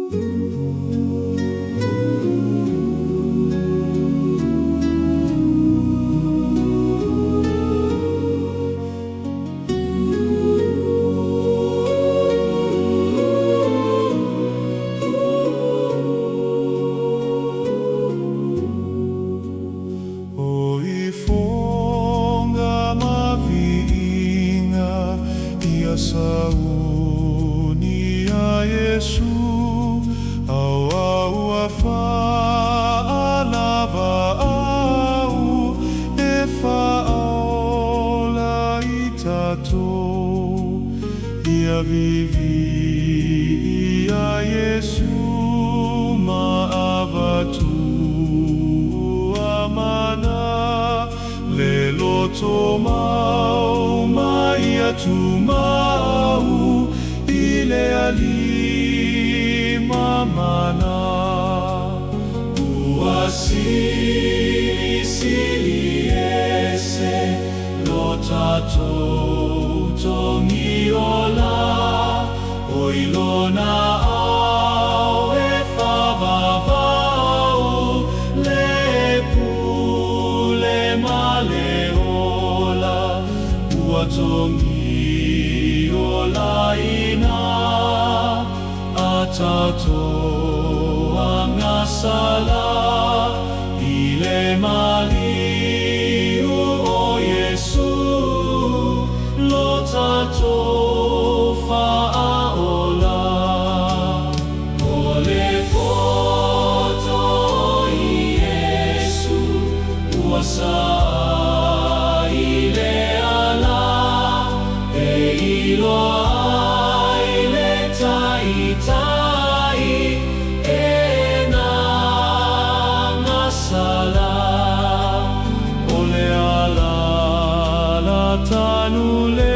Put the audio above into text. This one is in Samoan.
O ifoga ma viiga ia sauni ia Iesu, Auā ua faalava au e faaola i tatou. Ia viviia Iesu ma avatu mana le loto mau ma ia tumau i le Alii ma Mana. Ua silisili ese lo tatou togiola, o i Lona ao e faavavau le pule ma le ola, ua togiolaina a tatou agasala i le maliu o Iesu lo tatou Faaola. O le poto o Iesu ua saā i le ala e iloa ai le Taitai e na gasala. O le ala tanu le